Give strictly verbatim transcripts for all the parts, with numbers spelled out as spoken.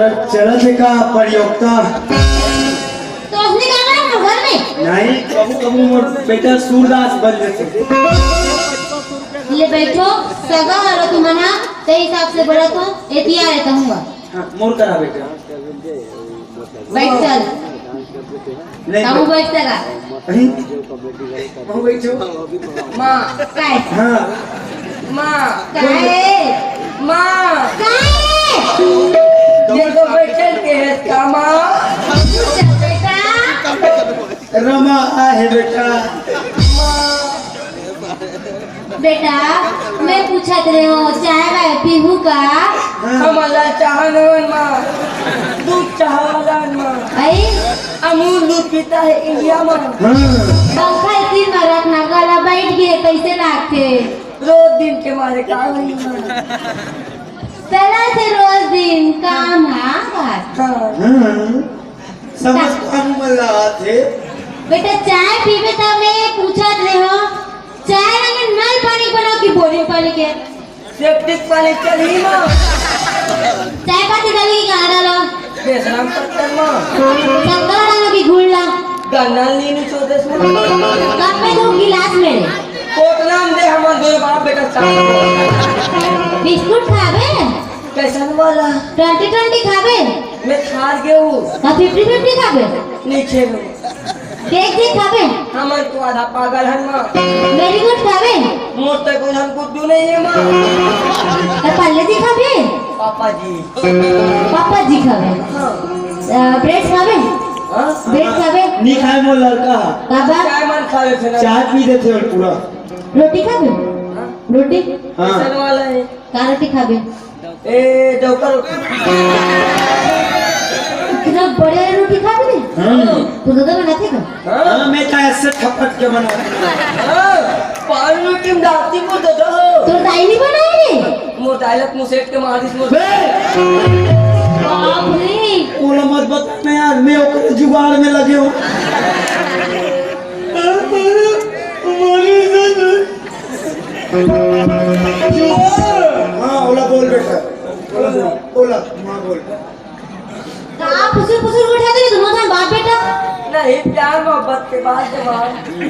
चलत हे का प्रयोक्ता? तो असली गाना है ना घर में? नहीं, कभू कभू मोर बेटा सूरदास बन जाथे। ले बैठो, सगा हरो तुमन हा, ते हिसाब से बोला तो एतिया रहता हूँ। हाँ, मोर करा बेटा। बैठ चल। नहीं, तहूँ बैठ सका। नहीं। कहूँ बैठो। माँ। काय? हाँ। माँ। काय? माँ। काय? ये तो बैठल के है का माँ? चल बेटा। रमा आहे बेटा। माँ। बेटा, मैं पूछत रहे हो, चाय वाय पीहू का? हमन ला चाह नवन माँ, दूध चाह वाला माँ। आई? अमूल दूध पीता है इंडिया माँ। पंखा तीन बार रखना, गला बैठ गए, कैसे लागथे? रोज दिन के मारे का होई माँ? चला थे रोज दिन काम हा बात। हाँ। समझ पानू मन ला आथे। बेटा, चाय पीबे त मैं पूछत रहे हो, चाय रंगे नल पानी बनाओ कि बोरिंग पानी के? सेप्टिक पानी चलही माँ। चाय पत्ती डाली कि कहाँ डालो? बेसरम पत्तन माँ। शक्कर डालो कि गुड़ ला? गन्ना लीनू चौदस माँ। कप में दो गिलास में। कोटना में दे हमन दोनों बाप बेटा चाय। बिस्कुट खाबे? कैसन वाला? ट्वेंटी ट्वेंटी खाबे? मैं हार गए हूँ। का फिफ्टी फिफ्टी खाबे? नहीं खेलूँ। देख देख खाबे? हमन तो आधा पागल हन माँ। वेरी गुड खाबे? मोर तक उधर गुड्डू नहीं है माँ। तो पल्ले जी खाबे? पापा जी। पापा जी खाबे? हाँ। अ, ब्रेड खाबे? हाँ? ब्रेड खाबे? नहीं खाए मोर लड़का। बाबा? चाय मन खावे थे ना। चाय पी देते और पूरा। रोटी खाबे? हाँ। रोटी? हाँ। कैसन वाला है? का रोटी खाबे? ए, डौका रोटी। इतना बड़े रोटी खाबे रे? हाँ। तू दादा बनाथे का? हाँ, मैं तो ऐसे खपत के बना। हाँ, पान रोटी में डालती वो दादा हो। तोर दाई नहीं बनाए रे? मोर दाई लक मुसेट के मारिस मोर। बे! बाप रे। ओला मत बता ना यार, मैं ओकरे जुगाड़ में लगे हूँ। हाँ, ओला बोल बेटा। ओला बोल। ओला, हाँ, बोल। का फुसुर फुसुर उठा दे दोनों जन बाप बेटा? नहीं, प्यार मोहब्बत के बात जवाब। ई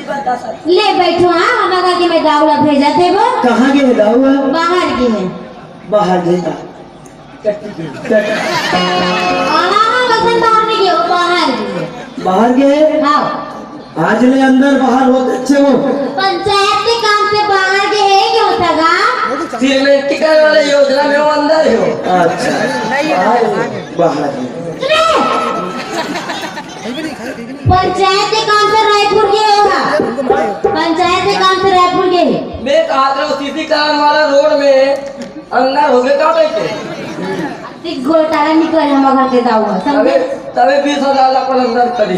बता सर। ले बैठो, हाँ, हमारा के मैं गाँव ला भेजा थे वो। कहाँ गए दाऊ? बाहर गए हैं। बाहर गए का? हाँ, हाँ, वसन बाहर नहीं गए, वो बाहर गए। बाहर गए? हाँ। आज ले अंदर बाहर होत अच्छे हो। पंचायत के काम से बाहर गए है, क्यों सगा? सिर्फ मैं टिकट वाले योजना में वो अंदर हो। अच्छा। बाहर, बाहर। सुने? पंचायत के काम से रायपुर गए हो का? पंचायत के काम से रायपुर गए है। मैं कहा था, सीसी कलान वाला रोड में अंदर हो गए का बैठे? एक घोटाला निकल हम घर के दाऊ है, समझे? तबे, तबे बीस हजार ला अपन अंदर करी।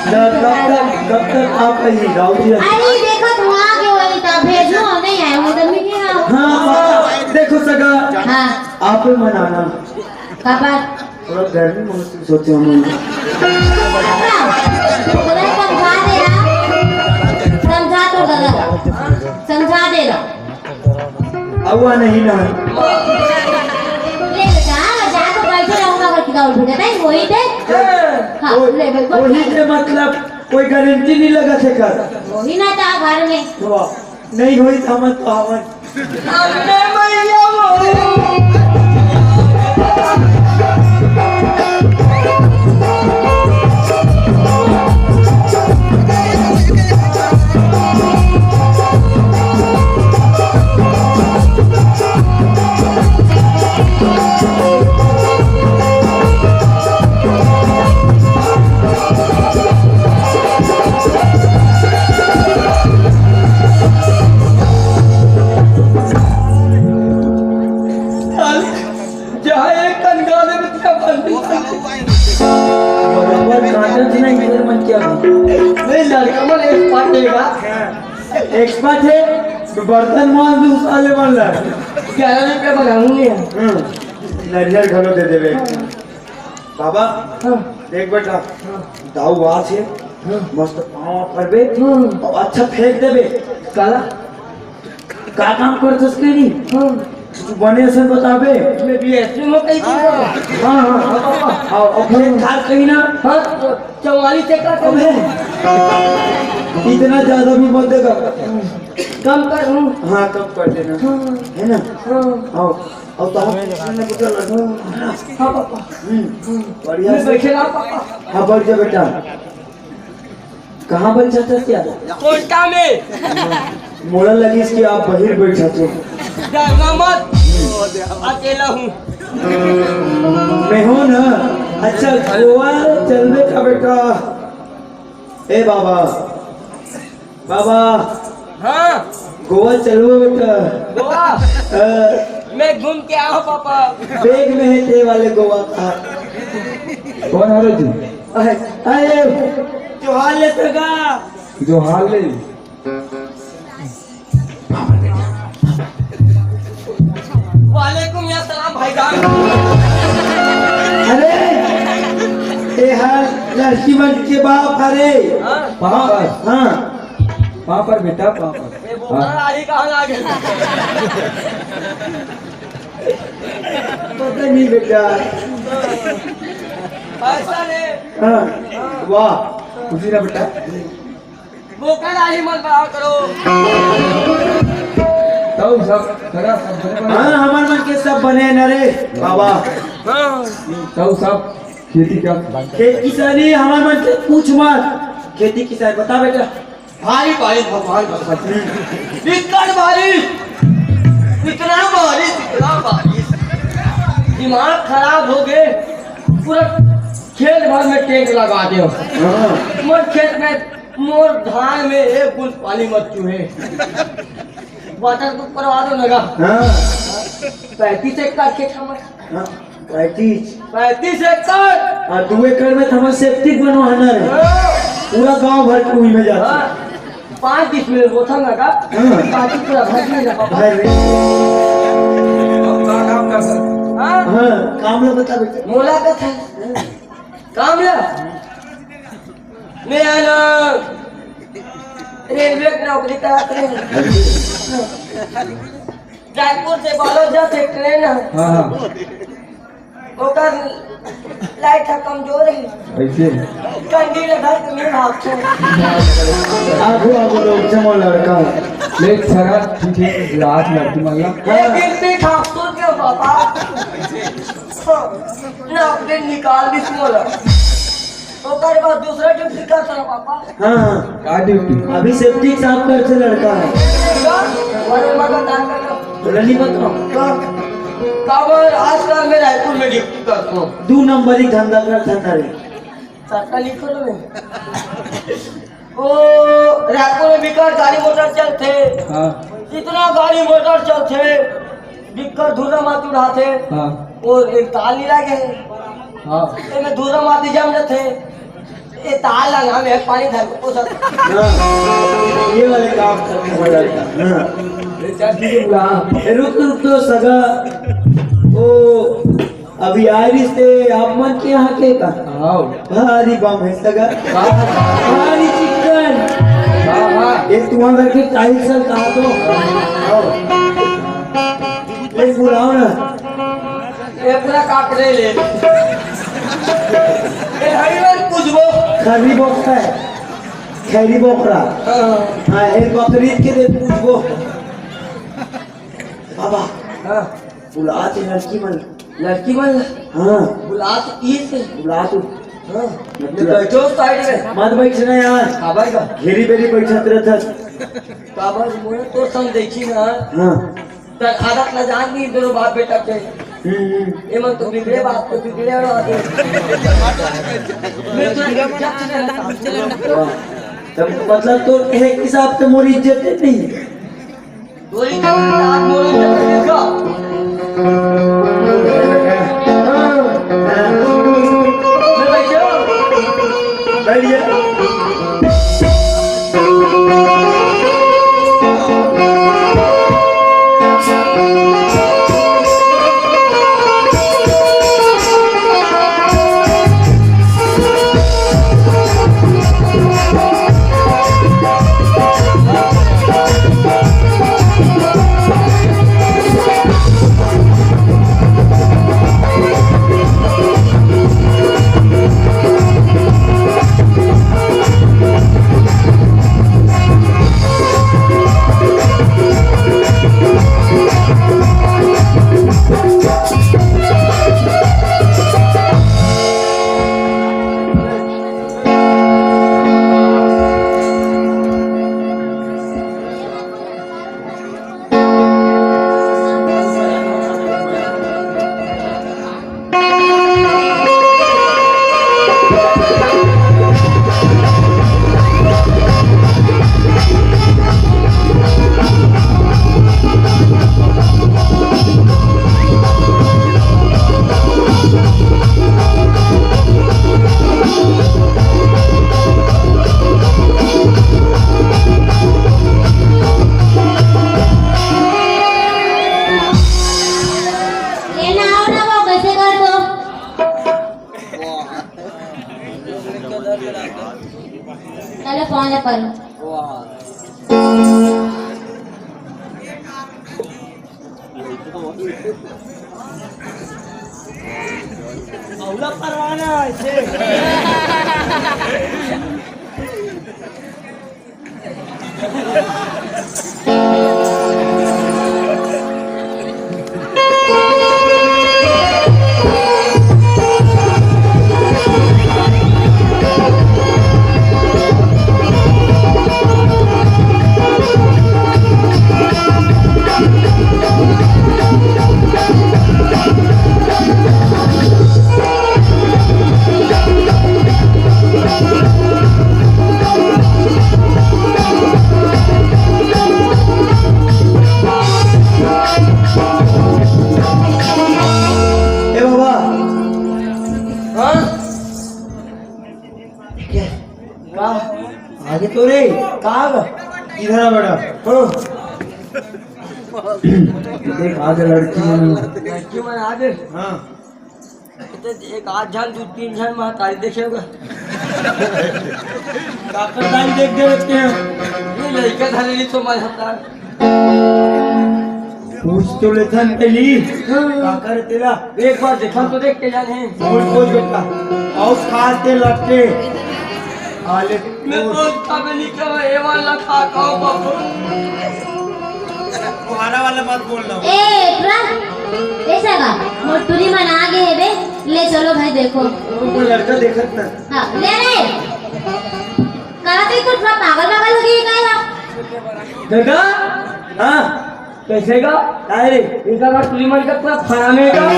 ना, कब तक, कब तक आप कहीं दाऊ जी? अरे देखो, तुम आ गए हो, अभी तब भेजो, हम नहीं आए, वो तो नहीं आए। हाँ, देखो सगा, हाँ। आप मनाना। का बात? थोड़ा गर्मी महसूस होती है हमें। समझा दे रहा, समझा तो दादा, समझा दे रहा। अउवा नहीं ना। ले बेटा, जा तो बैठे रहूंगा, अगर किताब उठ गया, नहीं, वही थे। हाँ, वो-, ले, बिल्कुल। वही के मतलब कोई गारंटी नहीं लगा थे कर। वही ना था घर में। वाह, नहीं होई था मत तो हमन। अम्मे मैया मोरी। जहाँ एक कन गाने में क्या बंदी बराबर काटत नहीं, इधर मन क्या नहीं, लड़का मन एक्सपर्ट है का? एक्सपर्ट है, तो बर्तन मांज दू साले मन ला। ग्यारह रुपया में गाऊंगी हम। हम्म, नरियर घलो दे देवे। बाबा, हाँ। देख बेटा, हाँ। दाऊ बात है, हाँ। मस्त पाँव परबे, हाँ। और अच्छा फेंक देबे। काला? का काम करथस के नहीं? हाँ। तू बने से बताबे। मैं बीएसपी में कहीं दूंगा। हाँ, हाँ, हाँ, पापा। आओ, आओ, फिर खास कहीं ना। हाँ, तो चौवालीस से का अबे, इतना ज्यादा भी मत देगा। कम कर हूँ। हाँ, कम कर देना। हाँ। है ना? हाँ। आओ, आओ, तो हम ने कुछ लड्डू। हाँ, पापा। हम्म, बढ़िया मैं से। बैठे रहा, पापा। हाँ, बैठ जा बेटा। कहाँ बइठा था क्या? कोंटा में। मोला लगिस कि आप बहिर बइठा थे। डरना मत, अकेला हूँ। मैं हूँ ना। अच्छा, गोवा चलबे का बेटा? ए बाबा, बाबा, हाँ। गोवा चलबो बेटा? गोवा? अ, मैं घूम के आऊँ पापा। बैग में है ते वाले गोवा का। कौन हरे जी? अरे, अरे, जोहार ले सगा। जोहार ले। वालेकुम या सलाम भाईजान। अरे, ए हा लड़की मन के बाप हरे। हाँ। पापर। हाँ। पापर बेटा, पापर। ये बोकरा हाँ। आही कहाँ लागे? पता नहीं बेटा। पैसा ले। हाँ। वाह। खुशी ना बेटा। बोकरा आही मत बड़ा करो। तब सब करा, सब बने बने। हाँ, हमर मन के सब बने न रे बाबा। हाँ। तब सब खेती का। खेत किसानी हमर मन के पूछ मत। खेती किसानी बता बेटा। भारी बारिश भगवान का सच। बिकट बारिश। इतना बारिश, इतना बारिश। दिमाग खराब हो गए। पूरा खेत भर में टैंक लगा दे। हाँ। मोर खेत में, मोर धान में एक बूंद पानी मत चूहे। वाटर प्रूफ करवा दो ना गा। हाँ। पैंतीस एकड़ खेत हमर। हाँ, पैंतीस। पैंतीस एकड़। हाँ, दू एकड़ में तो हमर सेप्टिक बनवाना है। हाँ। पूरा गांव भर के उही में जाता है। हाँ। पाँच डिसमिल बोथल ना का? हाँ। बाकी पूरा भर में ना पापा। भर में। अब का काम कर सकते? हाँ? हाँ, काम ला बता बेटा। मोला का था? काम ला? मैं आना रेलवे की नौकरी करत रहे। रायपुर से बालोद जाते ट्रेन है। हाँ, हाँ। ओकर लाइट ह कमजोर है। ऐसे? कंडी ल धर के मैं भागथों। आगू, आगू लोग जमो लड़का। ले छरा, ठीक है, लात लड़की मन ला। एक दिन पीठ हाथ सूज गया बाबा। हाँ, ना अपने निकाल दी मोला। ओकर बाद दूसरा ड्यूटी करता है पापा। हाँ, हाँ। का ड्यूटी? अभी सेप्टिक साफ कर से लड़का है। का? अरे मगर का करता? बोला नहीं बताओ। का? काबर आजकल मैं रायपुर में ड्यूटी करता हूँ। दू नंबरी धंधा कर धंधा रे। सरकार लिखो ना मैं। ओ, रायपुर में बिकट गाड़ी मोटर चलथे। हाँ। इतना गाड़ी मोटर चलथे, बिकट धुर्रा माटी उड़ाथे। हाँ। ओ, एक तार नी लागे हे। हाँ। एमे धुर्रा माटी जम जथे। ए तार लगा में पानी धर के पोसत। हाँ। ये वाले काम करने वाला है। हाँ। ए, रुक, रुक तो सगा। ओ, अभी आय रिहिस ते आप मन के यहाँ के का? हाँ। भारी बम है सगा। हाँ। भारी चिक्कन। हाँ, हाँ। ये तुम्हारे घर के टाइल्स सब कहा तो? हाँ। ये बुलाओ ना। ये पूरा काट ले ले। ये हरी वाली पूछबो। खरी बोकरा है। खरी बोकरा। हाँ। हाँ, ये बकरीद के दे पूछबो। बाबा। हाँ। बुलात हे लड़की मन। लड़की मन? हाँ। बुलात हे से। बुलात हे। हाँ। मतलब बैठो साइड में। मत बैठना यार। काबर का? घेरी बेरी बैठत रहत। काबर मोए तो संग देखी ना। हाँ। तर आदत ला जान दी दोनों बाप बेटा के। हम्म, हम्म। ये मन तो बिगड़े बाप को बिगड़े और आगे। मैं तो हाँ। तब मतलब तो एक हिसाब से मोर इज्जत नहीं। बैठ जा। चलो फोन ले पर। अउला परवाना ऐसे। ए बाबा। हाँ? क्या? का? आगे तो रे, का? इधर आ बेटा। हाँ। देख, आज लड़की मन। लड़की मन आज? हाँ। तो एक आध झन, दू तीन झन महतारी देखे होगा। डॉक्टर साहब देख दे रखे हैं। ये लड़का धरे नहीं तो महतारी। पूछ तो लेथन पहली। हाँ। का करे तेला? एक बार देखन तो देख के जाने। बोल, बोल बेटा। और खा के लटके। आले। मैं बोल। तो कभी नहीं कहा, ये वाला खा खाओ बाबू। फुहारा वाला मत बोलना। ए, पूरा। ए, सगा, मोर टूरी मन आ गे हे बे। ले चलो भाई, देखो। वो लड़का देखत ना। हाँ, ले रे। कहा तो तू थोड़ा पागल पागल हो गई है, का है? दादा? हाँ। कैसे का? काय रे? इनका का टूरी मन का पूरा फार्म है का? हाँ,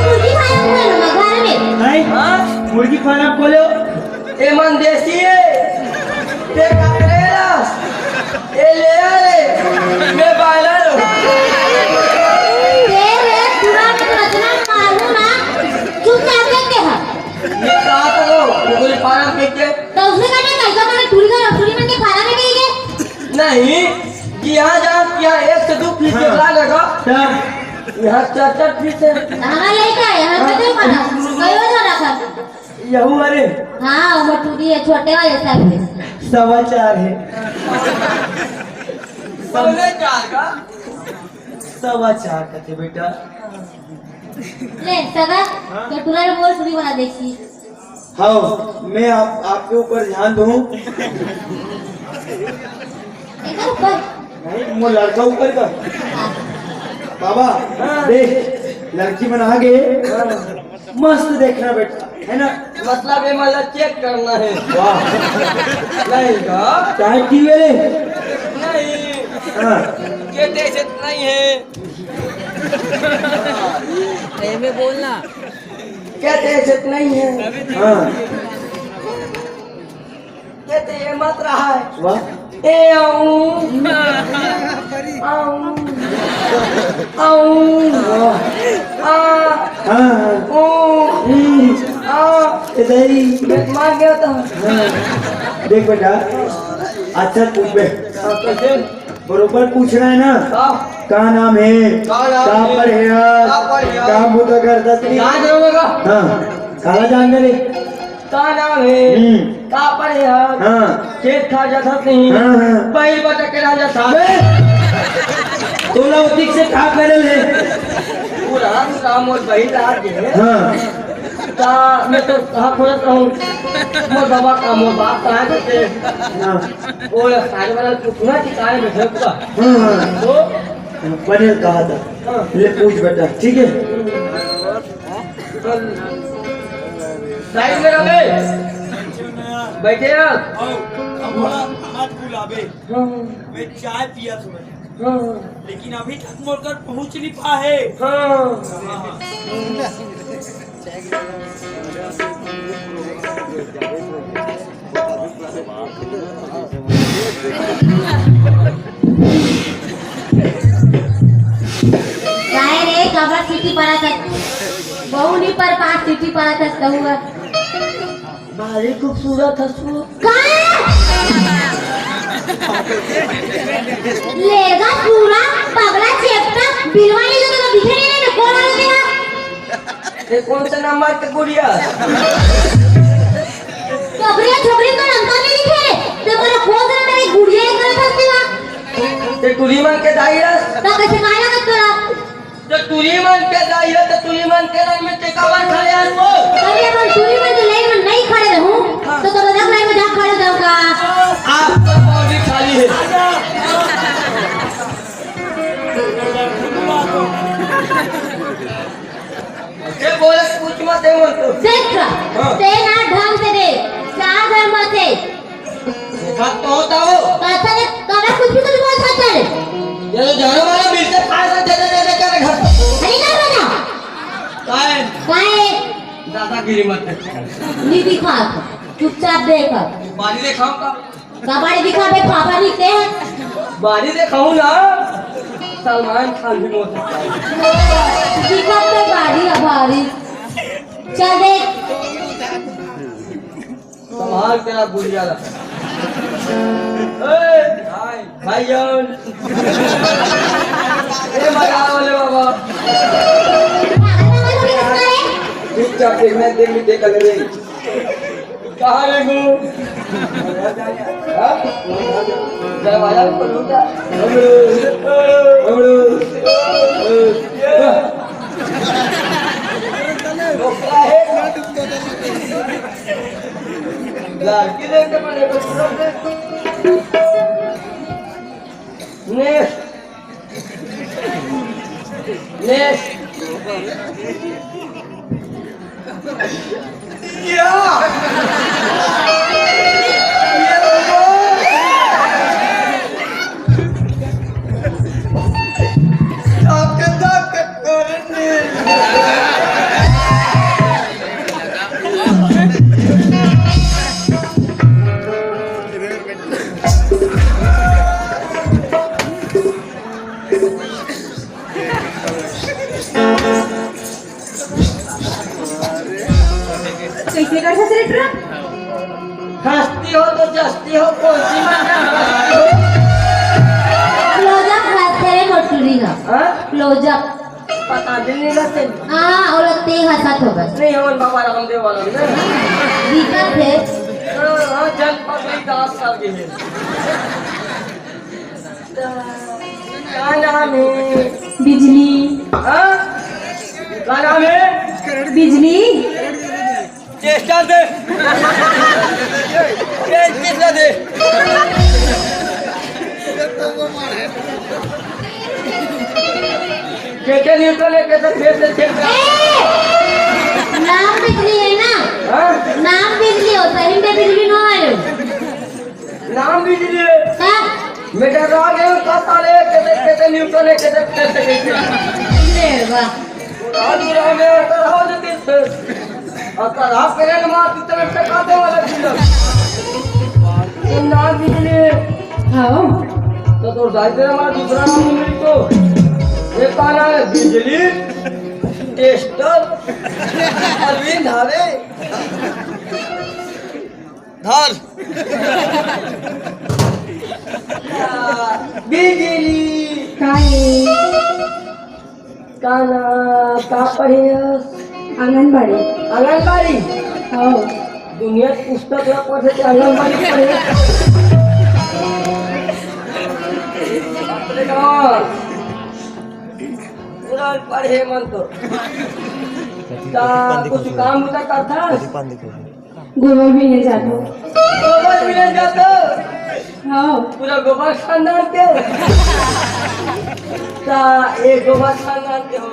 मुर्गी फार्म खोलो ना घर में। नहीं? हाँ? मुर्गी फार्म खोलो। ए मन देसी है। ते का करेला? ए ले आ रे। मैं बायलर हूँ। ए रे, पूरा में रचना मारू ना। चुपचाप देखते हैं। ये कहा तो लो, मुर्गी फार्म के के? तो उसमें का नहीं, कैसा मैंने टूरी का टूरी मन के फार्म में गई है? नहीं, यहाँ जा, यहाँ एक से दो फीट हाँ। निकला लगा। क्या? यहाँ चार चार फीट है। हमारा लड़का है, यहाँ पे नहीं पड़ा। कई हो रहा था? यहू अरे। हाँ, वो टूरी है, छोटे वाले सब है। सवा चार है। पौने चार का? सवा चार का थे बेटा। ले, सगा, हाँ? तो टूरा बोल, टूरी बना देखी। हाँ, मैं आप, आपके ऊपर ध्यान दूँ। एकर ऊपर? नहीं, वो लड़का ऊपर का। बाबा, हाँ। देख, लड़की मन आ गे। हाँ। मस्त देखना बेटा, है ना? मतलब ये मतलब चेक करना है। वाह। नहीं का? चाय पीवे रे? नहीं। हाँ। ये तो ऐसे नहीं है। ए में बोलना। कहते हैं, जत नहीं है। हाँ। कहते हैं, मत रहा है। वाह। ए, आऊं। आऊं। आऊं। वाह। आ। हाँ, हाँ। ओ। हम्म। आ। ए, दही। मैं मार गया था। हाँ। देख बेटा, अच्छा तू बे-, हाँ, कैसे? बरोबर पूछना है ना? हाँ। का नाम है? का नाम का है? पर है आज? का पर है आज? का मुद्दा करता तू? जान दे मेरा। हाँ। काला जान दे रे। का नाम है? हम्म। का पर है आज? हाँ। खेत खा जाता नहीं। हाँ, हाँ। बैल बटा के रह जाता। बे! तोला उतिक से का करल है? पूरा काम और बैल आ गए। हाँ। का मैं तो कहा खोजत रहूं। मोर बाबा का, मोर बाप कहाँ जाते? हाँ। ओ, ये सारे वाला पूछना कि काहे में भेज का? हाँ, हाँ। तो? बने कहा था। हाँ। ले पूछ बेटा, ठीक है? साइड में रहो बे। बैठे आप। आओ, अब बोला, हाथ बुलावे। हाँ। मैं चाय पिया था। हाँ। लेकिन अभी तक मोर कर पहुंच नहीं पा है। हाँ। हाँ। काय रे, काबर सीटी परा था? बहू नहीं पर पास सीटी परा था, कहूँगा। भारी खूबसूरत हसू। का? लेगा पूरा पगला चेपटा, बिलवा ले तो दिखे नहीं, नहीं, कौन आ गया? ये कौन से नंबर के गुड़िया? टूरी मन के दाई हस। त कइसे काहे लगत तोला? त टूरी मन के दाई हस, त टूरी मन के रंग में ते काबर खड़े हस वो? अरे, अपन टूरी मन के लाइन में नहीं खड़े रहूं, हाँ। त तोला अलग लाइन में जा खड़े हो जाऊंगा। आपका बाउंड्री खाली है। ये बोले पूछ मत दे मन तो। देख, हाँ। ते ना ढंग से दे, चार घर मत दे। देखा तो होता हो। कैसा ने, करा कुछ भी कुछ बोल सकता है। ये तो जानो मारा मिलते खाए से दे दे दे दे कर घर। अरे ना बता। काहे? काहे? दादागिरी मत कर। नहीं दिखा, चुपचाप देख। बारी देखाऊंगा। कबाड़ी दिखाबे, पापा निकले हैं। बारी देखाऊं ना, सलमान खान भी मोर सकता है। दिखा तो बारी है, बारी। चल देख। संभाल तेरा गुड़िया ला। ए, भाई जान। ए, मजा वाले बाबा। चुपचाप देखना, देख भी देख ले। कहाँ रे गो? हाँ? दरवाजा खोलो क्या? हमरो, हमरो। लड़की देख के बड़े बच्चों से। Next। Next। क्या? ये तो आपके दांत कटोरे नहीं। कैसे कर सकते रे ट्रक? हंसती हो तो जस्ती हो, कौन सी माँ का हंसती हो? क्लोजअप हंस करे मोटरी का। हाँ? क्लोजअप। पता भी नहीं लगते। हाँ, और ते हंसत हो बस। नहीं, हमन बाबा रामदेव वाला नहीं। दिक्कत है। हाँ, हाँ, जन पकड़ी दास साल के है। का नाम है? बिजली। हाँ? का नाम है? बिजली। टेस्टर दे। टेस्टर दे। कैसे न्यूट्रल है, कैसे फेस से चेक कर। ए! नाम बिजली है ना? हाँ? नाम बिजली हो, सही में बिजली नो आयो। नाम बिजली है। हाँ? मैं डरा गया हूँ, कब साले कैसे, कैसे न्यूट्रल है, कैसे, कैसे, कैसे। ले वाह। बुढ़ा बुढ़ा में आता रहो जो किस। और खराब करे ना मार, तू तेरे पे काटे वाला डीलर। ये नाम बिजली है। हाँ। तो तोर दाई तेरा मार दूसरा नाम नहीं तो। ये का नाम है? बिजली टेस्टर। अरविंद धारे। धर। बिजली। काहे? का ना, का पढ़े हस? आंगनबाड़ी। आंगनबाड़ी? हाँ। दुनिया के पुस्तक ला पढ़े के आंगनबाड़ी पढ़े। बाप रे बाप। पूरा पढ़े मन तो। ता कुछ काम उता करता? गोबर भी नहीं जाता। गोबर भी नहीं जाता? हाँ। पूरा गोबर खानदान के? ता ये गोबर खानदान के हो?